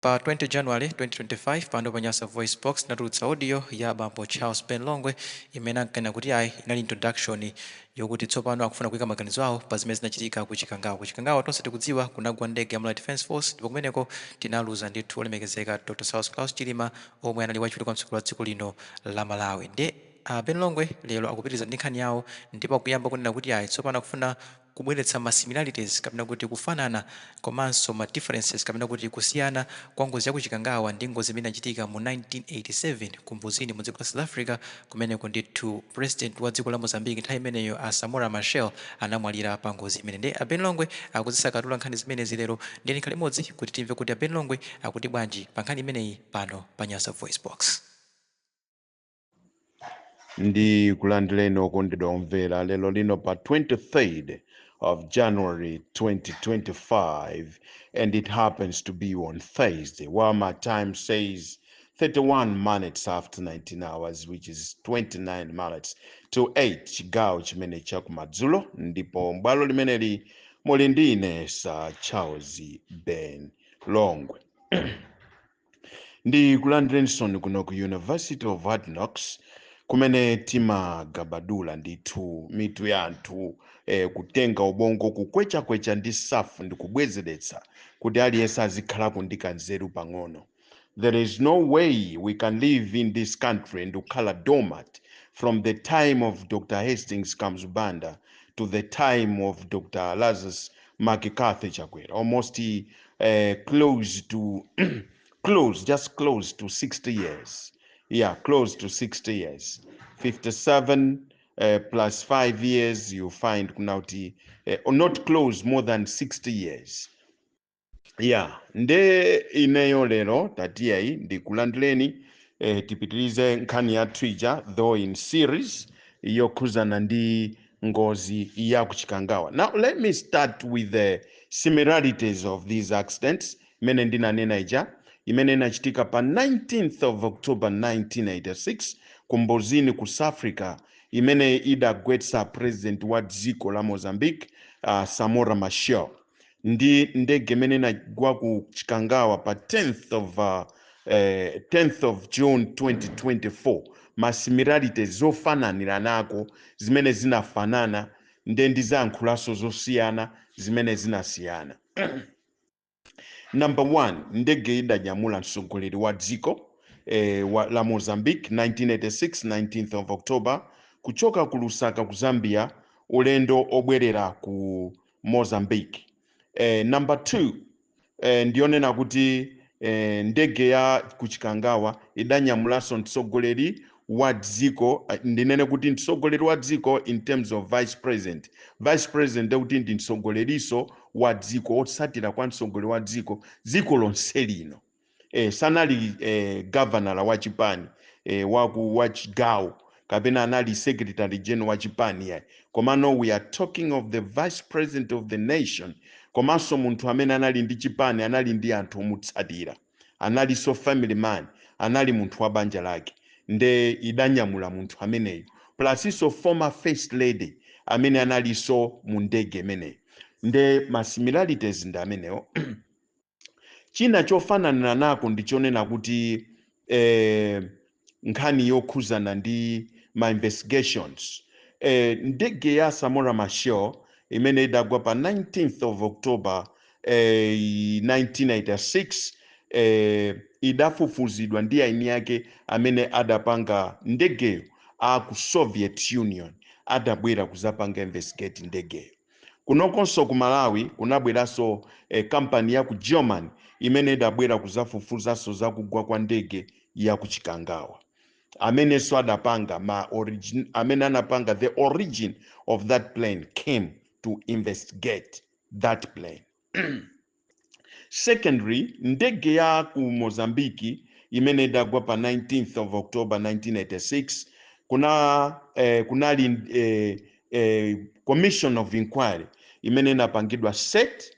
Pa 20 January 2025, pano pa Nyasa Voice Box, tinatulutsa audio ya bambo Charles Ben Longwe imene ankanena kuti ayi, inali introduction yokuti tsopano akufuna kuyika maganizo awo pa zimene zinachitika ku Chikangawa. Ku Chikangawa, tonse tikudziwa, kunagwa ndege ya Malawi Defence Force, ndipo kumeneko tinaluza ndithu olemekezeka Dr Saulos Klaus Chilima, omwe anali wachiwiri kwa mtsogoleri wa dziko lino la Malawi. Ndiye Ben Longwe lero akupitiriza ndi nkhani yawo, ndipo akuyamba kunena kuti ayi, tsopano akufuna kubweretsa ma similarities, kapena kuti kufanana, komanso ma differences, kapena kuti kusiyana kwa ngozi ya ku Chikangawa ndi ngozi imene inachitika mu 1987 ku Mbuzini mu dziko la South Africa. Kumeneko ndithu president wa dziko la Mozambique nthawi imeneyo, a Samora Machel, anamwalira pa ngozi imene. Ndi a Ben Longwe akuzisakatula nkhani zimenezi lero. Ndiye nkhani imodzi kuti timve kuti a Ben Longwe akuti bwanji pa nkhani imeneyi pano pa Nyasa Voice Box. Ndi kulandireni, okondedwa omvera, lero lino pa 23rd of January 2025, and it happens to be on Thursday, while my time says 31 minutes after 19 hours, which is 29 minutes to 8, chigawo chimene chakumadzulo. Ndipo m'bwalo limeneli muli ndi ine, Sir Charles Ben Longwe. Ndi kulandireninso kuno ku University of Hard Knocks, kumene timagabadula ndithu mitu ya anthu, kutenga ubongo, kukwechakwecha ndi safu ndi kubwezeretsa kuti aliyense azikhalako ndi kanzeru pang'ono. There is no way we can live in this country and kukhala dormant from the time of Dr Hastings Kamuzu Banda to the time of Dr Lazarus McCarthy Chakwera, almost close to close just close to 60 years. Yeah, close to 60 years. 57 plus 5 years, you find kunauti not close, more than 60 years. Yeah, nde ineyo lero tatiyayi ndikulandireni, tipitirize nkhani yathu ija, though in series, yokhuzana ndi ngozi ya kuChikangawa. Now let me start with the similarities of these accidents imene ndinanena ija, imene inachitika pa 19th of October 1986 ku Mbuzini ku South Africa, imene idagwetsa president wa dziko la Mozambique, Samora Machel, ndi ndege imene inagwa ku Chikangawa pa 10th of June 2024. Ma similarities, zofananira nako zimene zinafanana, nde ndizayankhulanso zosiyana zimene zinasiyana. Number one, ndege idanyamula mtsogoleri wa dziko la Mozambique 1986, 19th of October, kuchoka ku Lusaka ku Zambia, ulendo obwerera ku Mozambique. Number two, ndionena kuti ndege ya kuChikangawa idanyamulanso mtsogoleri wa dziko, ndinene kuti mtsogoleri wa dziko in terms of vice president. Vice president ndekuti ndi mtsogoleriso wa dziko, otsatira kwa mtsogoleri wa dziko, dziko lonse lino. Sanali governor wa chipani, waku wa chigawo, kapena anali secretary general wa chipani, yayi. Komano we are talking of the vice president of the nation, komanso munthu amene anali ndi chipani, anali ndi anthu omutsatira, analinso family man, anali munthu wa banja lake. Nde idanyamula munthu ameneyo, plus inso former first lady amene analinso mu ndege imeneyo. Nde ma similarities ndi amenewo. China chofanana nako ndichonena kuti nkhani yokhuzana ndi ma investigations, ndege ya Samora Machel imene idagwa pa 19th of October 1986 idafufuzidwa ndi aini ake amene adapanga ndegeyo a ku Soviet Union, adabwera kuzapanga investigate ndegeyo. Kunokonso ku Malawi kunabweranso kampani ya ku German imene idabwera kuzafufuzanso zakugwa kwa ndege ya ku Chikangawa, amenenso adapanga ma origin, amene anapanga the origin of that plane came to investigate that plane. Secondly, ndege ya ku Mozambiki imene idagwa pa 19th of October 1986, kunali commission of inquiry imene inapangidwa set,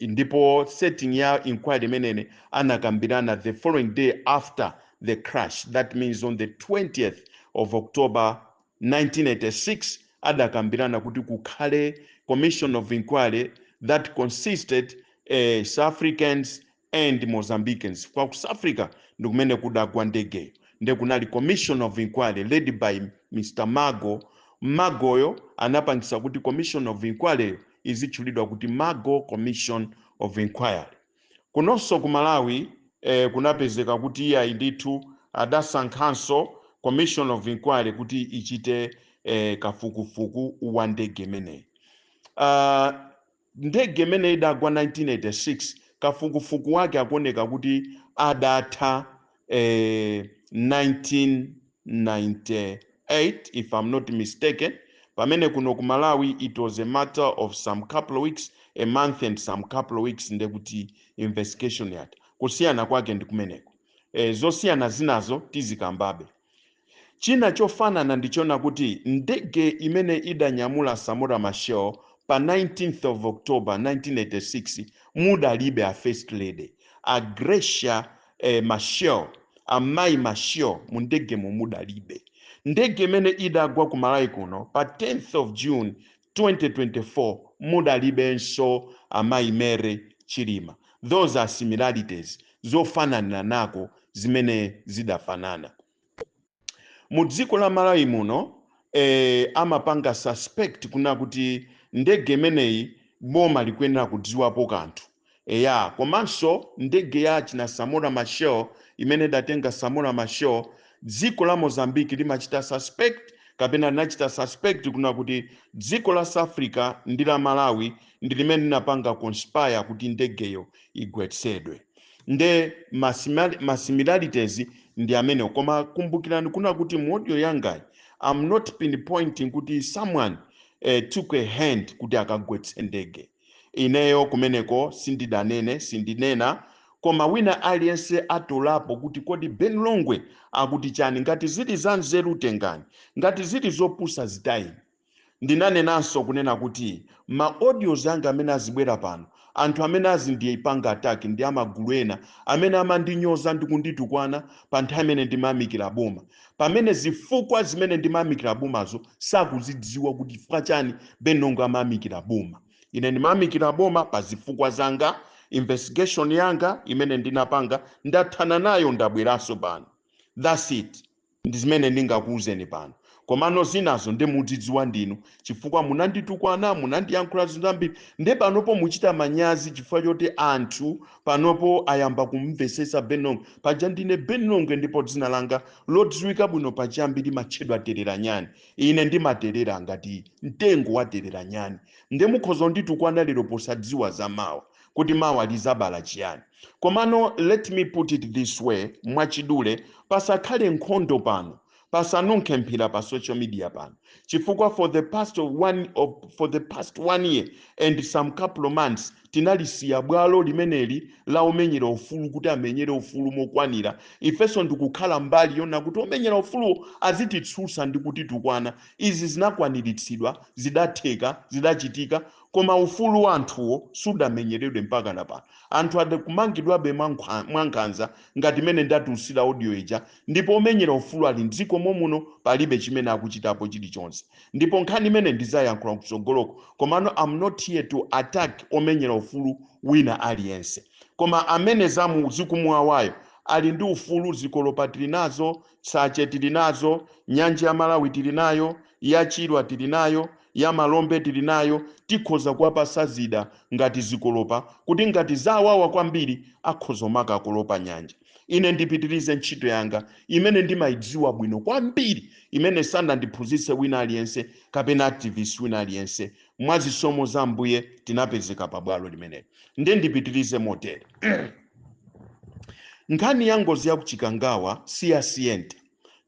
ndipo setting ya inquiry imenene anakambirana the following day after the crash. That means on the 20th of October 1986 adakambirana kuti kukhale commission of inquiry that consisted South Africans. And Mozambicans kwa ku South Africa ndi kumene kudagwa ndegeyo. Nde kunali commission of inquiry led by Mr Mago. Magoyo anapangisa kuti commission of inquiry izitchulidwa kuti Mago Commission of Inquiry. Kunonso ku Malawi kunapezeka kuti iyayi ndithu adasankhanso commission of inquiry kuti ichite kafukufuku wa ndege imeneyi. Ndege imene idagwa 1986, kafukufuku wake akuoneka kuti adatha 1998, if I'm not mistaken, pamene kuno ku Malawi it was a matter of some couple of weeks, a month and some couple of weeks, ndekuti investigation yatha. Kusiyana kwake ndi kumeneko. Zosiyana zinazo tizikambabe. China chofanana ndichona kuti ndege imene idanyamula Samora Machel pa 19th of October 1986 mudalibe a First Lady, a Gracia Machel, amayi Machel, mu ndegemo mudalibe. Ndege imene idagwa ku Malawi kuno pa 10th of June 2024 mudalibenso amayi Mary Chilima. Those are similarities, zofanana nako zimene zidafanana. Mu dziko la Malawi muno amapanga suspect kuna kuti ndege imeneyi boma likuyenera kudziwapo kanthu. Eya, komanso ndege ya china Samora Machel, imene idatenga Samora Machel, dziko la Mozambique limachita suspect kapena linachita suspect kuna kuti dziko la South Africa ndi la Malawi ndi limene linapanga conspire kuti ndegeyo igwetsedwe. Nde ma similarities ndi amenewo. Koma kumbukirani kuna kuti mu audio yangayi I'm not pinpointing kuti someone took a hand kuti akagwetse ndege. Ineyo kumeneko sindidanene, sindinena. Koma wina aliyense atolapo kuti kodi Ben Longwe akuti chani? Ngati zili za nzeru tengani, ngati zili zopusa zitayini. Ndinanenanso kunena kuti ma audios anga amene azibwera pano, anthu amene azindipanga attack ndi amagulu ena amene amandinyoza ndi kunditukwana pa nthawi imene ndimayamikira boma, pamene zifukwa zimene ndimayamikira bomazo sakuzidziwa kuti chifukwa chani Ben Longwe amayamikira boma. Ine ndimayamikira boma pa zifukwa zanga. Investigation yanga imene ndinapanga ndathana nayo, ndabweranso pano. That's it, ndi zimene ndingakuwuzeni pano. Komano zinazo ndimudzidziwa ndinu, chifukwa munanditukwana, munandiyankhula zinthu zambiri. Nde panopo muchita manyazi chifukwa choti anthu panopo ayamba kumvesesa Ben Longwe. Paja ndine Ben Longwe, ndipo dzina langa lodziwika bwino pachiyambi limatchedwa Terera Nyani. Ine ndimaterera ngati mtengo wa terera nyani. Nde mukhoza kunditukwana lero posadziwa za mawa, kuti mawa lizabala chiyani. Komano let me put it this way, mwachidule: pasakhale nkhondo pano, pasanunkhe mphira pa social media pano, chifukwa for the past one year and some couple of months tinalisiya bwalo limeneli la omenyera ufulu kuti amenyere ufulu mokwanira. Ifenso ndikukhala mbali yona kuti omenyera ufuluwo azititsutsa ndi kutitukwana. Izi zinakwaniritsidwa, zidatheka, zidachitika, koma ufulu wa anthuwo sudamenyeredwe mpaka na pano. Anthu adakumangidwabe mwankhanza ngati imene ndatulusira audio ija, ndipo omenyera ufulu ali mdziko momuno, palibe chimene akuchitapo chilichonse. Ndipo nkhani imene ndizayankhula kutsogoloko. Komano I'm not here to attack omenyera ufulu wina aliyense, koma amene zamu zikumuwawayo ali ndi ufulu. Zikolopa tili nazo, tsache tili nazo, nyanja ya Malawi tili nayo, ya Chilwa tili nayo, ya Malombe tili nayo. Tikhoza kuwapasa zida ngati zikolopa, kuti ngati zawawa kwambiri akhoza kumakakolopa nyanja. Ine ndipitirize ntchito yanga imene ndimayidziwa bwino kwambiri, imene sanandiphunzitse wina aliyense kapena activist wina aliyense. Mwazisomo za Mbuye tinapezeka pabwalo limeneli. Nde ndipitirize motere: nkhani ya ngozi ya kuChikangawa siyasiyente.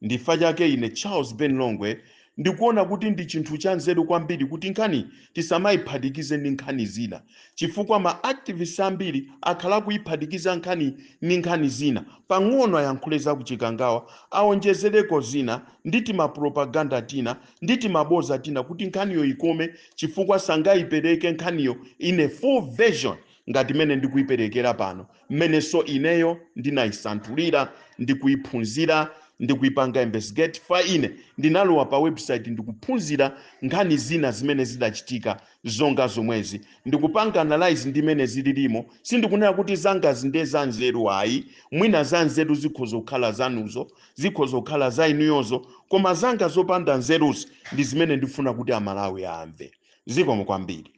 Ndifa chake ine Charles Ben Longwe ndikuona kuti ndi chinthu cha nzeru kwambiri kuti nkhani tisamayiphatikize ndi nkhani zina, chifukwa ma activists ambiri akhala kuyiphatikiza nkhani ndi nkhani zina. Pang'ono ayankhule za kuChikangawa, aonjezereko zina ndi timapropaganda tina ndi timaboza tina kuti nkhaniyo ikome, chifukwa sangayipereke nkhaniyo in a full version ngati imene ndikuyiperekera pano, mmenenso ineyo ndinayisanthulira ndi kuyiphunzira. Ndikuipanga investigate fa ine ndinalowa pa website, ndikuphunzira nkhani zina zimene zidachitika zonga zomwezi, ndikupanga analyze ndimene zililimo. Sindikunena kuti zangazi ndiye za nzeru, ayi. Mwina za nzeru zikhoza kukhala zanuzo, zikhoza kukhala za inuyozo, koma zanga zopanda nzeruzi ndi zimene ndifuna kuti Amalawi amve. Zikomo kwambiri.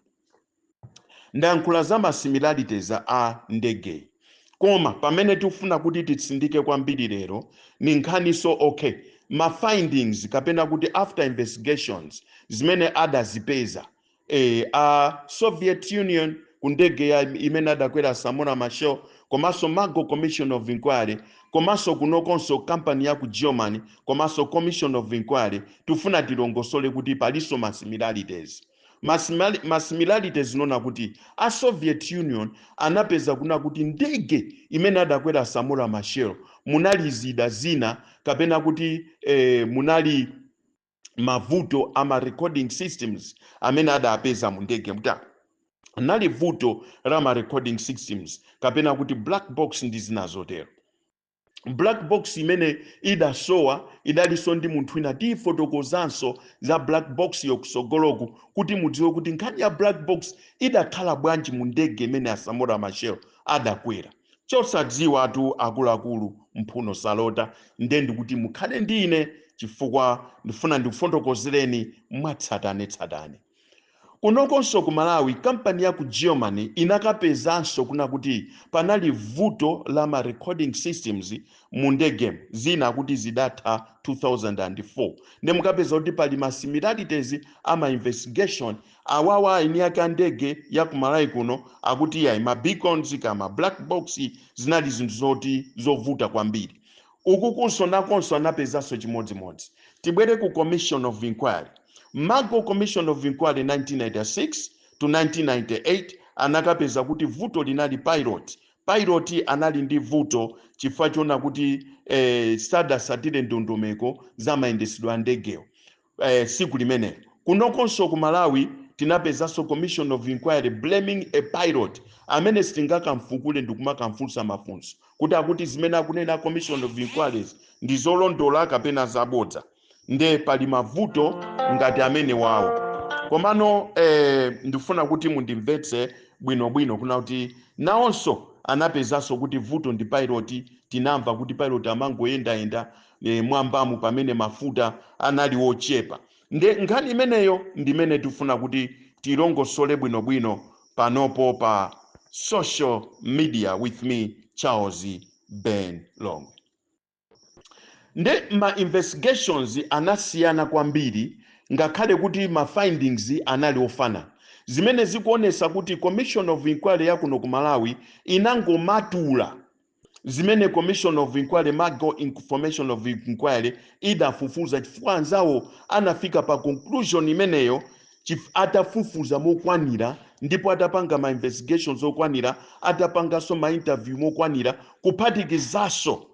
Ndayankhula za ma similarities a ndegeyi, koma pamene tikufuna kuti titsindike kwambiri lero ni nkhaniso, okay, ma findings kapena kuti after investigations zimene adazipeza a Soviet Union ku ndege ya imene adakwera Samora Machel, komanso Mago Commission of Inquiry, komanso kunokonso kampani ya ku Germany, komanso Commission of Inquiry. Tifuna tilongosole kuti palinso ma similarities. Ma similarities nona kuti a Soviet Union anapeza kuna kuti ndege imene adakwera Samora Machel munali zida zina kapena kuti munali mavuto ama recording systems amene adapeza mu ndege, muta nali vuto la ma recording systems kapena kuti black box ndi zina zotero. Black box imene idasowa idalinso ndi munthu wina. Tiyifotokozanso za black box yokusogoloku kuti mudziwe kuti nkhani ya black box idakhala bwanji mu ndege imene aSamora Machel adakwera. Chosadziwa atu akuluakulu, mphuno salota. Nde ndikuti mukhale ndi ine chifukwa ndifuna ndikufotokozereni mwatsatanetsatane. Kunokonso ku Malawi, kampani ya ku Germany inakapezanso kuna kuti panali vuto la ma recording systems mu ndege zina, kuti zidatha 2004. Ndi mukapeza kuti pali ma similarities ama investigation awawa. Eni ake a ndege ya ku Malawi kuno akuti yayi, ma beacons kama black box zinali zinthu zoti zovuta kwambiri. Uku kunso nakonso anapezanso chimodzimodzi. Tibwere ku Commission of Inquiry, Mago Commission of Inquiry 1996 to 1998, anakapeza kuti vuto linali pilot. Pilot anali ndi vuto chifukwa chona kuti sadasatire ndondomeko za mayendetsedwe a ndegeyo siku limenelo. Kunokonso ku Malawi tinapezanso Commission of Inquiry blaming a pilot amene sitingakamfukule ndikumakamfunsa mafunso kuti akuti zimene akunena Commission of Inquiries ndi zolondola kapena zabodza. Nde pali mavuto ngati amene wawo. Komano ndifuna kuti mundimvetse bwinobwino kuna kuti nawonso anapezanso kuti vuto ndi pilot. Tinamva kuti pilot amangoyendayenda mwambamu pamene mafuta anali ochepa. Nde nkhani imeneyo ndimene tifuna kuti tilongosole bwinobwino panopo pa social media with me, Charles Ben Longwe. Nde ma investigations anasiyana kwambiri ngakhale kuti ma findings anali ofanana, zimene zikuonesa kuti Commission of Inquiry yakuno ku Malawi inangomatula zimene Commission of Inquiry, Mago Information of Inquiry idafufuza, chifukwa anzawo anafika pa conclusion imeneyo atafufuza mokwanira, ndipo atapanga ma investigations okwanira, atapanganso ma interview mokwanira, kuphatikizanso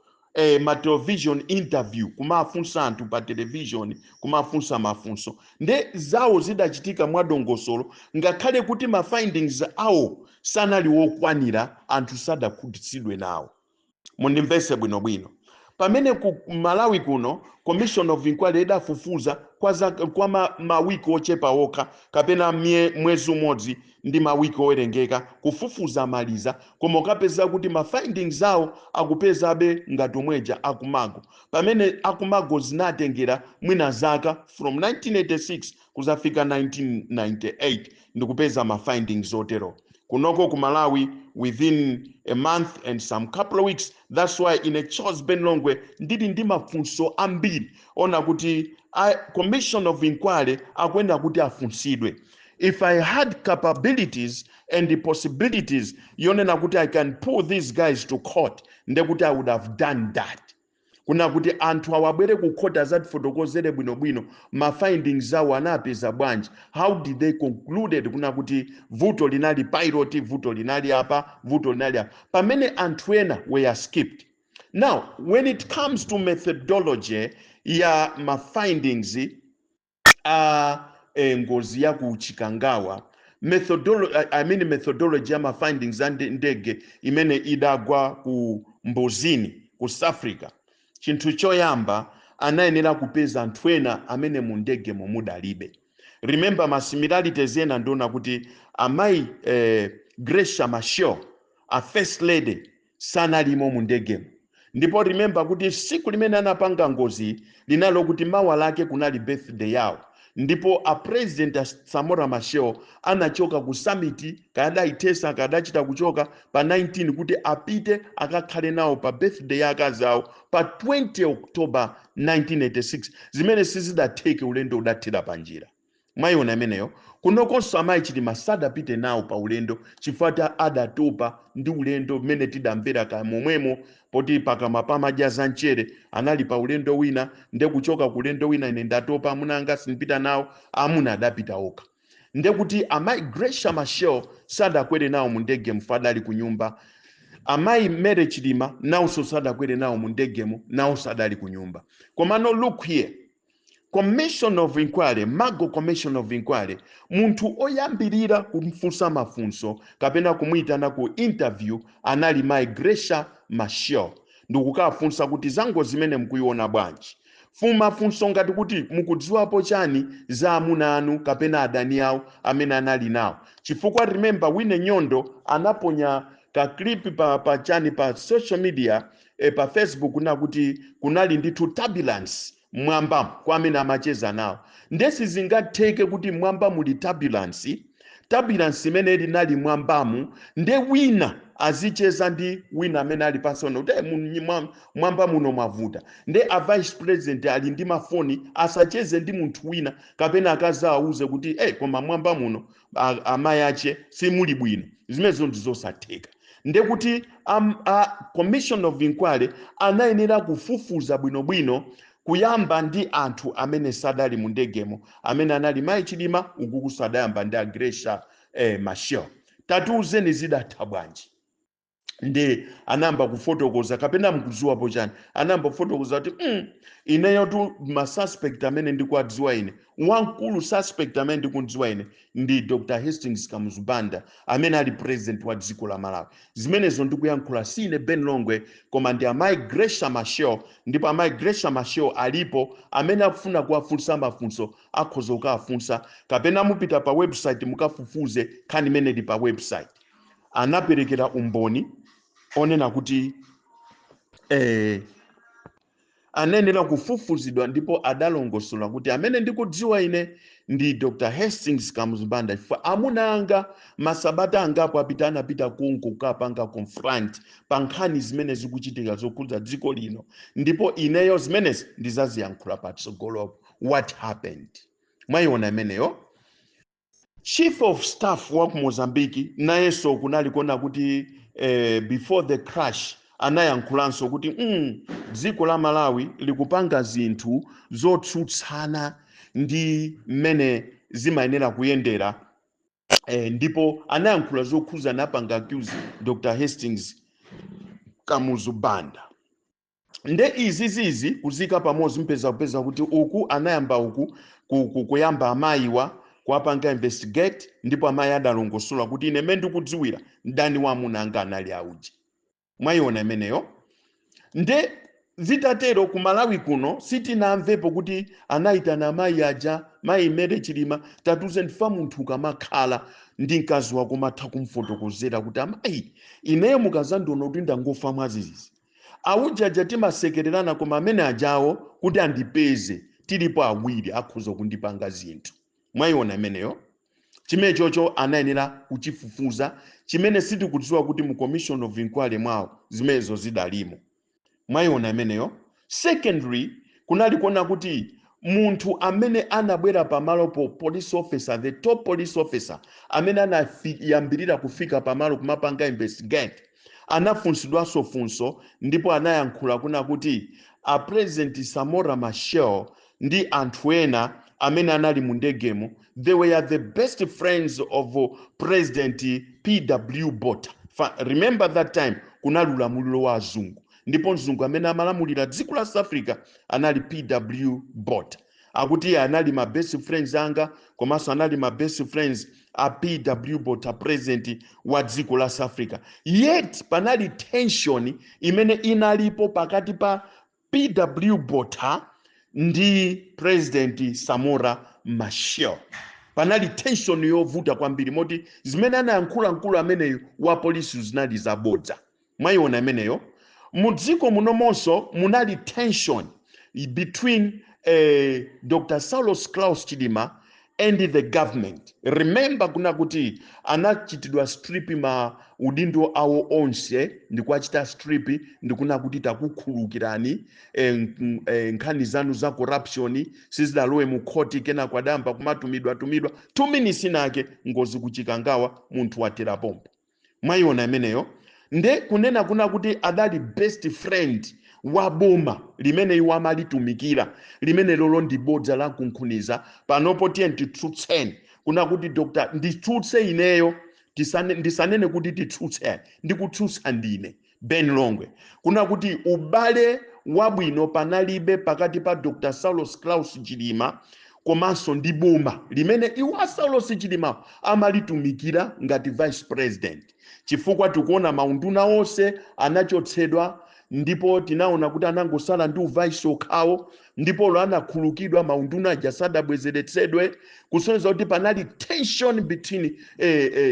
ma television interview, kumafunsa anthu pa television, kumafunsa mafunso. Nde zawo zidachitika mwadongosolo ngakhale kuti ma findings awo sanali wokwanira, anthu sadakhutitsidwe nawo. Mundimvese bwinobwino. Pamene ku Malawi kuno Commission of Inquiry idafufuza kwa mawiki ochepa okha kapena mwezi umodzi ndi mawiki owerengeka, kufufuza maliza, koma ukapeza kuti ma findings awo akupezabe ngati omweja akumago, pamene akumago zinatengera mwina zaka from 1986 kuzafika 1998 ndikupeza ma findings otero. Kunoko ku Malawi, within a month and some couple of weeks. That's why ine Charles Ben Longwe ndili ndi mafunso ambiri ona kuti a Commission of Inquiry akuyenera kuti afunsidwe. If I had capabilities and the possibilities yonena kuti I can pull these guys to court, ndekuti I would have done that, kuna kuti anthu awabwere ku court azatifotokozere bwinobwino ma findings awo anapeza bwanji, how did they concluded kuna kuti vuto linali pilot, vuto linali apa, vuto linali apa, pamene anthu ena were skipped. Now, when it comes to methodology ya ma findings a ngozi ya ku Chikangawa, I mean methodology ya ma findings a ndege imene idagwa ku Mbuzini ku South Africa. Chinthu choyamba, anayenera kupeza anthu ena amene mu ndegemo mudalibe. Remember, ma similarities ena ndiona kuti amayi Gracia Machel, a First Lady, sanalimo mu ndegemo. Ndipo remember kuti siku limene anapanga ngozi linalo kuti mawa lake kunali birthday yawo, ndipo a President a Samora Machel anachoka ku summit, kayadaithesa kadachita kuchoka pa 19 kuti apite akakhale nawo pa birthday ya akazi awo pa 20 October 1986, zimene sizidatheke, ulendo udathera panjira. Mwayiona imeneyo? Kunokonso amayi Chilima sadapite nawo pa ulendo chifukwa adatopa ndi ulendo mmene tidamvera ka momwemo, poti pakamwa pamadya za mchere. Anali pa ulendo wina, nde kuchoka ku ulendo wina, "Ine ndatopa, amuna anga, sindipita nawo." Amuna adapita okha. Ndekuti amayi Gracia Machel sadakwere nawo mu ndege mfu, adali ku nyumba. Amayi Mary Chilima nawonso sadakwere nawo mu ndegemo, nawonso adali ku nyumba. Komano look here, commission of inquiry, Mago Commission of Inquiry, munthu oyambirira kumfunsa mafunso kapena kumuyitana ku interview anali mayi Gracia Machel, ndikukafunsa kuti zangozi zimene mukuiona bwanji? Mafunso ngati kuti mukudziwapo chani za amuna anu kapena adani awo amene anali nawo? Chifukwa remember, Wine Nyondo anaponya ka clip pa chani, pa social media, pa Facebook, nakuti kunali ndithu turbulence mwambamo kwa amene amacheza nawo. Ndesi zingatheke kuti mwamba muli turbulence, turbulence imene linali mwambamu, nde wina azicheza ndi wina amene ali pansi kuti "Eh, mwamba muno mwavuta," nde a Vice President ali ndi mafoni, asacheze ndi munthu wina kapena akazawuze kuti, "Hey, koma mwamba muno amayi ache simuli bwino"? Zimenezo ndi zosatheka. Ndekuti a commission of inquiry anayenera kufufuza bwinobwino, kuyamba ndi anthu amene sadali mu ndegemo, amene anali mayi Chilima, ukuku sadayamba ndi a Gracia Machel. "Tatiuzeni, zidatha bwanji?" Ndi anayamba kufotokoza, kapena mkudziwapo chani? Anayamba kufotokoza kuti ineyo tu ma suspect amene ndikuwadziwa ine, wamkulu suspect amene ndikudziwa ine ndi Dr Hastings Kamuzu Banda amene ali president wa dziko la Malawi. Zimenezo ndikuyankhula si ine Ben Longwe, koma ndi amayi Gracia Machel. Ndipo amayi Gracia Machel alipo, amene akufuna kuwafunsa mafunso akhoza kukawafunsa, kapena mupita pa website mukafufuze nkhani imene ili pa website. Anaperekera umboni onena kuti anayenera kufufuzidwa, ndipo adalongosola kuti amene ndikudziwa ine ndi Dr Hastings Kamuzu Banda, chifukwa amuna anga masabata angapo apita anapita kunko kukapanga confront pa nkhani zimene zikuchitika zokhudza dziko lino, ndipo ineyo zimenezi ndizaziyankhula patsogolopo what happened. Mwayiona imeneyo? Chief of staff wa ku Mozambiki nayenso kunali kuona kuti before the crash anayankhulanso kuti dziko la Malawi likupanga zinthu zotsutsana ndi mmene zimayenera kuyendera, ndipo anayankhula zokhuza, napanga accuse Dr Hastings Kamuzu Banda. Nde izi zizi kuzika pamodzi, mpeza kupeza kuti uku anayamba uku kuyamba amayiwa kuwapanga investigate, ndipo amayi adalongosola kuti ine mmene ndikudziwira, mdani wa amuna anga anali auji. Mwayiona imeneyo? Nde zitatero, ku Malawi kuno sitinamvepo kuti anayitana amayi aja, mayi Mary Chilima, "Tatuze." Ndifa munthu ukamakhala ndi mkazi wako umatha kumfotokozera kuti, "Amayi, ineyo mukazandiona kuti ndangofa mwazizizi, aujaja timasekererana, koma amene ajawo kuti andipeze tilipo awiri akhoza kundipanga zinthu." Mwayiona imeneyo? Chimene chocho anayenera kuchifufuza, chimene sitikudziwa kuti mu commission of inquiry mwawo zimenezo zidalimo. Mwayiona imeneyo? Secondary, kunali kuona kuti munthu amene anabwera pamalopo, police officer, the top police officer amene anayambirira kufika pamalo kumapanga investigate, anafunsidwanso funso, ndipo anayankhula kuna kuti a President Samora Machel ndi anthu ena amene anali mu ndegemo, they were the best friends of President PW Botha. Remember that time kunali ulamuliro wa azungu, ndipo mzungu amene amalamulira dziko la South Africa anali PW Botha. Akuti iye anali ma best friends anga, komanso anali ma best friends a PW Botha, president wa dziko la South Africa. Yet panali tension imene inalipo pakati pa PW Botha ndi President Samora Machel. Panali tension yovuta kwambiri, moti zimene anayankhula mkulu ameneyu wa polisi zinali zabodza. Mwayiona imeneyo? Mu dziko munomonso munali tension between Dr Saulos Klaus Chilima and the government. Remember kuna kuti anachitidwa strip ma udindo awo onse, ndikuachita strip ndikuna kuti takukhululukirani, nkhani zanu za corruption sizidalowe mu khoti. Kenako adayamba kumatumidwa tumidwa. 2 minutes inake ngozi kuChikangawa, munthu watera pompo. Mwayiona imeneyo? Nde kunena kuna kuti adali best friend wa boma limene iwo amalitumikira, limene lolo ndi bodza lakunkhuniza. Panopo tiye titsutseni kuna kuti Dr, nditsutse ineyo, ndisanene kuti titsutse, ndikutsutsa ndine Ben Longwe kuna kuti ubale wabwino panalibe pakati pa Dr Saulos Klaus Chilima komanso ndi boma limene iwo a Saulos Chilima amalitumikira ngati vice president, chifukwa tikuona maunduna onse anachotsedwa, ndipo tinaona kuti anangosala ndi uvice okhawo, ndipo lo anakhululukidwa, maunduna aja sadabwezeretsedwe, kusonyeza kuti panali tension between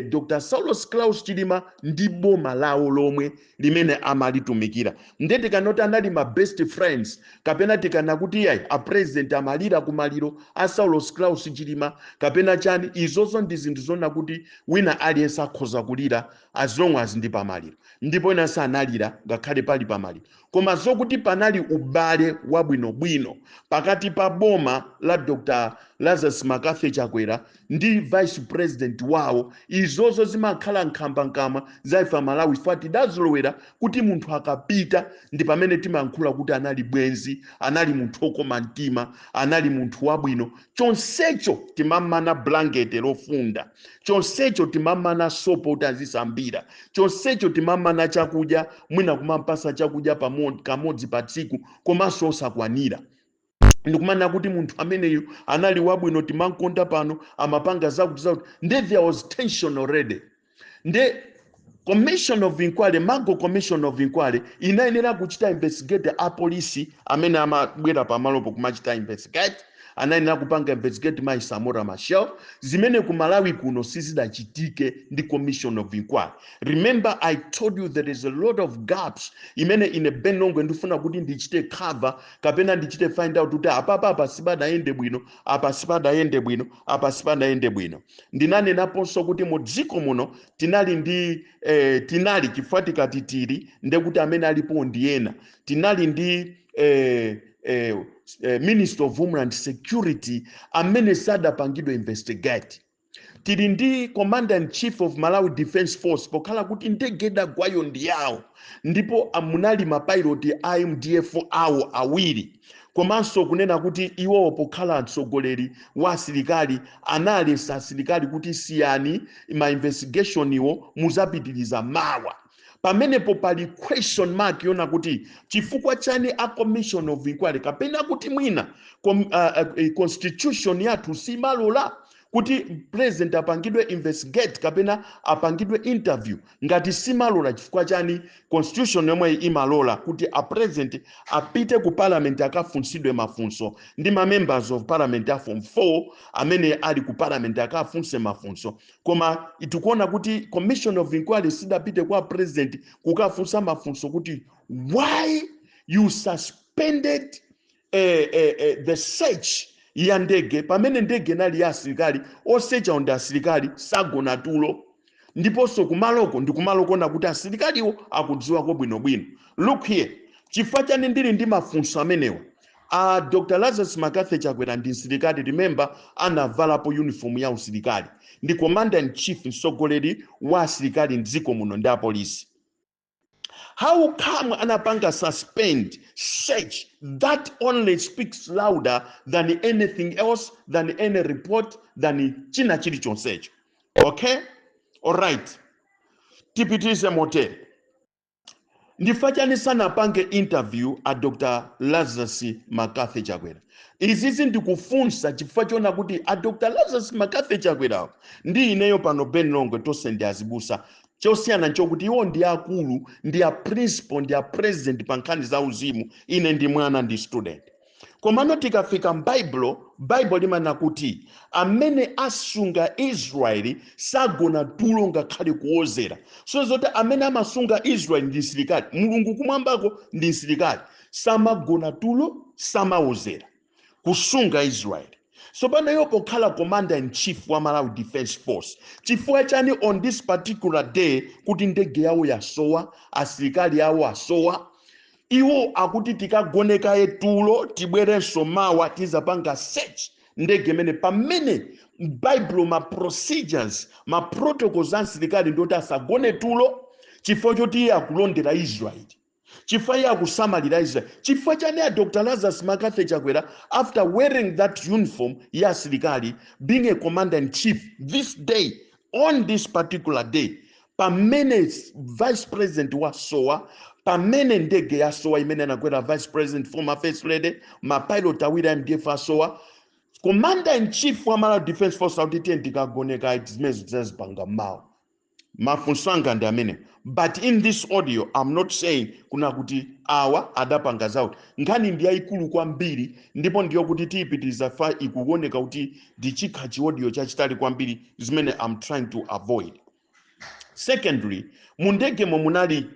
Dr Saulos Klaus Chilima ndi boma lawo lomwe limene amalitumikira. Nde tikanoti anali ma best friends, kapena tikana kuti iyayi, a president amalira kumaliro a Saulos Klaus Chilima kapena chani, izozo ndi zinthu zona kuti wina aliyense akhoza kulira as long as ndi pamaliro, ndipo ina sanalira ngakhale pali pamaliro. Koma zokuti panali ubale wabwinobwino pakati pa boma la Dr Lazarus McCarthy Chakwera ndi vice president wawo, izozo zimakhala nkhambakamwa za ife Malawi fa tidazolowera kuti munthu akapita ndi pamene timayankhula kuti anali bwenzi, anali munthu okoma mtima, anali munthu wabwino. Chonsecho timamana blankete lofunda, chonsecho timamana sopo kuti azisambira, chonsecho timamana chakudya, mwina kumampasa chakudya kamodzi pa tsiku komanso osakwanira, ndikumana kuti munthu ameneyu anali wabwino, timankonda, pano amapanga zakuti zakuti. Nde there was tension already. Nde commission of inquiry, Mago Commission of Inquiry, inayenera kuchita investigate apolisi amene amabwera pamalopo kumachita investigate, anayenera kupanga investigate mai Samora Machel, zimene ku Malawi kuno sizidachitike ndi commission of inquiry. Remember I told you there is a lot of gaps imene ine Ben Longwe ndifuna kuti ndichite cover kapena ndichite find out kuti apapa apa sipadayende bwino, apa sipadayende bwino, apa sipadayende bwino. Ndinanenaponso kuti mu dziko muno tinali ndi tinali, chifukwa tikati tili ndekuti amene alipo ndi ena, tinali ndi Minister of Homeland Security amene sadapangidwe investigate. Tili ndi Commander in Chief of Malawi Defense Force, pokhala kuti ndege idagwayo ndi yawo, ndipo munali mapilot a MDF awo awiri, komanso kunena kuti iwowo pokhala mtsogoleri wa asilikali analesa asilikali kuti siyani ma investigation iwo, muzapitiriza mawa. Pamenepo pali question mark yona kuti chifukwa chani a commission of inquiry, kapena kuti mwina constitution yathu simalola kuti president apangidwe investigate kapena apangidwe interview? Ngati simalola, chifukwa chani constitution yomwe imalola kuti a president apite ku parliament akafunsidwe mafunso ndi ma members of parliament a Form 4 amene ali ku parliament akafunse mafunso, koma tikuona kuti commission of inquiry sidapite kwa president kukafunsa mafunso kuti why you suspended the search ya ndege, pamene ndege inali ya asilikali, osecha ndi asilikali, sagona tulo, ndiponso kumaloko ndi kumaloko kuti asilikaliwo akudziwako bwinobwino? Look here, chifukwa chani ndili ndi mafunso amenewa? Dr Lazarus McCarthy Chakwera ndi msilikali. Remember, anavalapo uniform ya usilikali, ndi commander in chief, mtsogoleri wa asilikali mdziko muno ndi apolisi. How come anapanga suspend search? That only speaks louder than anything else, than any report, than china chilichonsecho. Okay, alright, tipitirize motere. Ndifukwa chani sanapange interview a Dr Lazarus McCarthy Chakwera? Izizi ndikufunsa chifukwa chona kuti a Dr Lazarus McCarthy Chakwerawo ndi ineyo pano Ben Longwe tonse ndi azibusa. Chosiyana nchokuti iwo ndi akulu, ndi a principal, ndi a president pa nkhani za uzimu. Ine ndi mwana, ndi student. Komano tikafika m'Baibulo, Baibulo limanena kuti amene asunga Israeli sagona tulo ngakhale kuwozera. So zoti amene amasunga Israeli ndi msilikali. Mulungu kumwambako ndi msilikali, samagona tulo, samawozera, kusunga Israeli. So pano iwo pokhala commander in chief wa Malawi Defense Force, chifukwa chani on this particular day kuti ndege yawo yasowa, asilikali yawo asowa, iwo akuti tikagonekaye tulo, tibwerenso mawa tizapanga search ndege imene, pamene m'Baibulo ma procedures, ma protocols a msilikali ndoti asagone tulo, chifukwa choti iye akulondera Israeli, chifukwa iye akusamalira Israeli? Chifukwa chani a Dr Lazarus McCarthy Chakwera, after wearing that uniform ya asilikali, being a commander in chief, this day, on this particular day, pamene vice president wasowa, pamene ndege yasowa imene anakwera vice president, former first lady, mapilot awiri a MDF asowa, commander in chief wa Malawi Defense Force akuti tiye tikagoneka, zimene zizazipanga mawa? Mafunso anga ndi amene. But in this audio I'm not saying kuna kuti awa adapanga zawo. Nkhani ndi yayikulu kwambiri, ndipo ndiyo kuti tiyipitiriza fa ikuoneka kuti ndi chikha chi audio chachitali kwambiri, zimene I'm trying to avoid. Secondly, mu ndegemo munali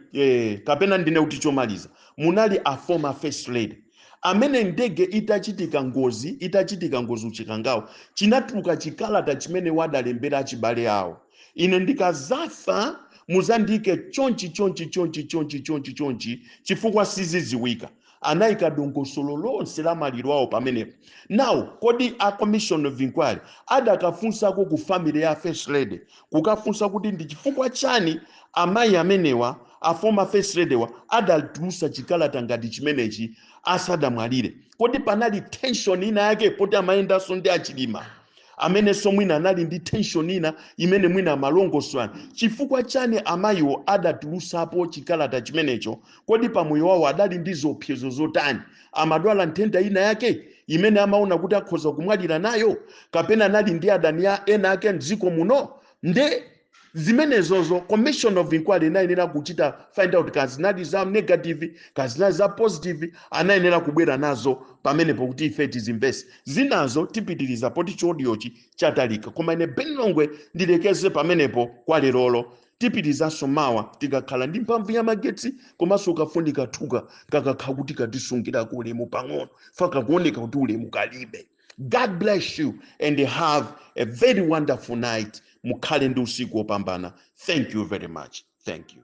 kapena ndine kuti chomaliza, munali a former first lady amene ndege itachitika ngozi, itachitika ngozi uchikangawo, chinatuluka chikalata chimene wadalembera achibale awo: "Ine ndikazafa muzandike chonchi, chonchi, chonchi, chonchi, chonchi, chonchi, chifukwa siziziwika." Anayika dongosolo lonse la maliro awo pamenepo. Now, kodi a commission of inquiry adakafunsako ku family ya first lady, kukafunsa kuti ndi chifukwa chani amayi amenewa, a former first lady wa, adatulusa chikalata ngati chimenechi asadamwalire? Kodi panali tension ina yake, poti amayendanso ndi aChilima amenenso mwina anali ndi tension ina imene mwina amalongoswana? Chifukwa chani amayiwo adatulusapo chikalata chimenecho? Kodi pamoyo wawo adali ndi zopsezo zotani? Amadwala nthenda ina yake imene amaona kuti akhoza kumwalira nayo, kapena anali ndi adani ena ake mdziko muno? Nde zimenezozo commission of inquiry inayenera kuchita find out. Kazinali za negative, kazinali za positive, anayenera kubwera nazo pamenepo kuti ife tizimvese. Zinazo tipitiriza poti chi audiochi chatalika, koma ine Ben Longwe ndilekeze pamenepo kwa lerolo. Tipitirizanso mawa tikakhala ndi mphamvu ya magetsi, komanso ukafunika thuka kakakhala kuti katisungirako ulemu pang'ono, fakakuoneka kuti ulemu kalibe. God bless you and have a very wonderful night. Mukhale ndi usiku wopambana. Thank you very much. Thank you.